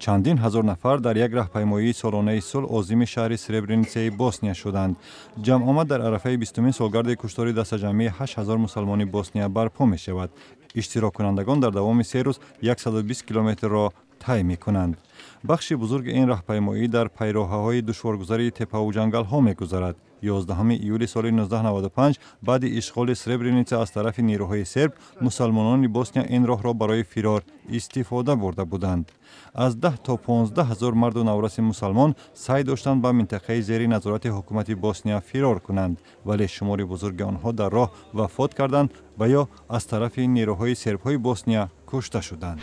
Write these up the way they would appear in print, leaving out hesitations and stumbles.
Чандин ҳазор нафар дар як раҳпаймоии солонаи сулҳ озими шаҳри Сребреницаи Босния шуданд. Ҷамъомад дар арафаи 20-умин солгарди куштори дастаҷамъии 8000 мусалмони Босния барпо мешавад. Иштироккунандагон дар давоми 3 рӯз 120 километрро тай мекунанд. Бахши бузурги ин раҳпаймоӣ дар пайроҳаҳои душворгузари теппаву ҷангалҳо мегузарад. 11 июли соли 1995 баъди ишғоли Сребреница аз тарафи нерӯҳои серб, мусалмонони Босния ин роҳро барои фирор истифода бурда буданд. Аз 10 то 15 ҳазор марду навраси мусалмон саъй доштанд ба минтақаи зери назорати ҳукумати Босния фирор кунанд, вале шумори бузурги онҳо дар роҳ вафот карданд ва ё аз тарафи нерӯҳои сербҳои Босния кушта шуданд.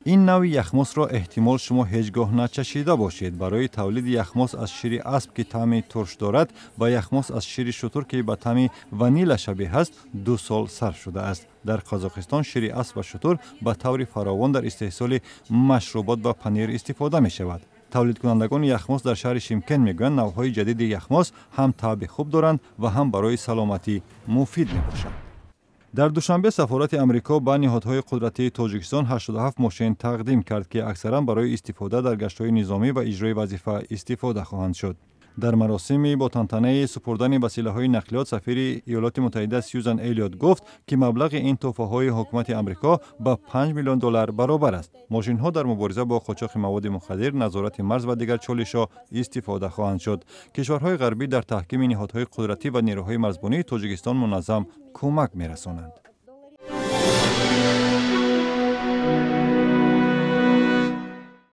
Ин навъи яхмосро эҳтимол шумо ҳеҷ гоҳ начашида бошед. Барои тавлиди яхмос аз шири асп, ки таъми турш дорад, ва яхмос аз шири шутур, ки ба таъми ванила шабеҳ аст, 2 сол сарф шудааст. Дар Қазоқистон шири асп ва шутур ба таври фаровон дар истеҳсоли машрубот ва панир истифода мешавад. Тавлидкунандагони яхмос дар шаҳри Шимкент мегӯянд, навъҳои ҷадиди яхмос ҳам таъби хуб доранд ва ҳам барои саломатӣ муфид мебошанд. Дар Душанбе сафорати Амрико ба ниҳодҳои қудратии Тоҷикистон 87 мошин тақдим кард, ки аксаран барои истифода дар гаштҳои низомӣ ва иҷрои вазифа истифода хоҳанд шуд. Дар маросими бо тантанаи супурдани василаҳои нақлиёт сафири Иёлоти Муттаҳида Сюзан Элиот гуфт, ки маблағи ин тӯҳфаҳои ҳукумати Амрико ба 5 миллион доллар баробар аст. Мошинҳо дар мубориза бо қочоқи маводи мухаддир, назорати марз ва дигар чолишҳо истифода хоҳанд шуд. Кишварҳои ғарбӣ дар таҳкими ниҳодҳои қудратӣ ва нерӯҳои марзбонии Тоҷикистон муназзам кӯмак мерасонанд.